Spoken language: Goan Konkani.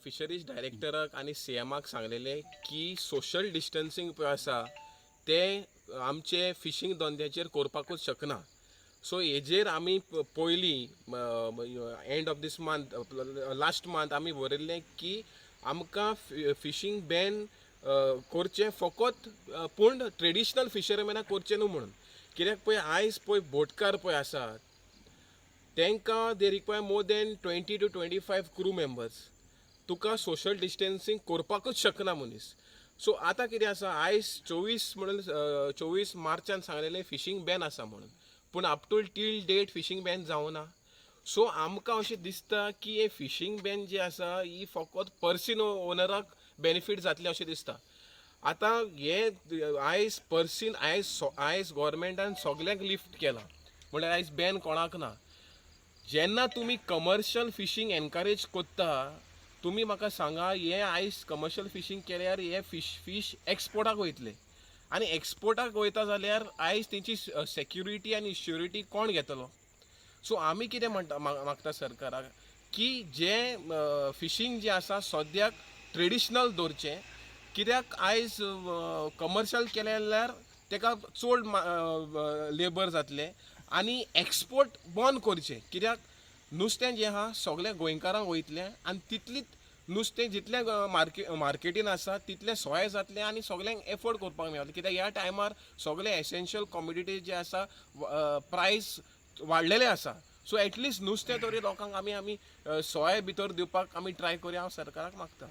फिशरीज डायरेक्टराक आनी सीएमाक सांगलेलें की सोशल डिस्टन्सींग पळय आसा तें आमचे फिशींग धंद्याचेर करपाकूच शकना. सो हेजेर आमी पयलीं end of this month, last month आमी बरयल्लें की आमकां फिशींग बॅन करचें फकत, पूण ट्रेडिशनल फिशरमॅनाक करचें न्हू म्हणून. कित्याक पळय, आयज पळय बोटकार पळय आसा, तांकां they require more than 20 to 25 crew members. तुका सोशल डिस्टन्सींग करपाकूच शकना मनीस. सो आतां कितें आसा, आयज 24 म्हणून 24 मार्चान सांगलेलें फिशींग बॅन आसा म्हणून, पूण up to till date fishing ban जावना. सो आमकां अशें दिसता की हे फिशींग बॅन जी आसा ही फकत पर्सीन ओनराक बेनिफीट जातलें अशें दिसता. आतां हे आयज पर्सीन आयज गोवोरमेंटान सगल्यांक लिफ्ट केलां, म्हणल्यार आयज बॅन कोणाक ना. जेन्ना तुमी कमर्शियल फिशींग एनकरेज करता, तुमी म्हाका सांगा, हे आयज कमर्शियल फिशींग केल्यार हे फीश एक्सपोर्टाक वयतले आनी एक्सपोर्टाक वयता जाल्यार आयज तेंची सेक्युरिटी आनी श्युरिटी कोण घेतलो? सो आमी कितें म्हणटा, मागता सरकाराक की जे फिशींग जें आसा सद्याक ट्रेडिशनल दवरचें, कित्याक आयज कमर्शियल केलें जाल्यार तेका चड लेबर जातलें आनी एक्सपोर्ट बंद करचें, कित्याक नुस्तें जें आहा सगळें गोंयकारांक वयतलें आनी तितलीच नुस्तें जितलें मार्केटीन आसा तितलें सोय जातलें आनी सगल्यांक एफोर्ड करपाक मेळटलें, कित्याक ह्या टायमार सगळे एसेन्शियल कॉमोडिटीज जे आसा प्रायस वाडलेले आसा. सो एटलिस्ट नुस्तें तरी लोकांक आमी सोय भितर दिवपाक आमी ट्राय करुया, हांव सरकाराक मागता.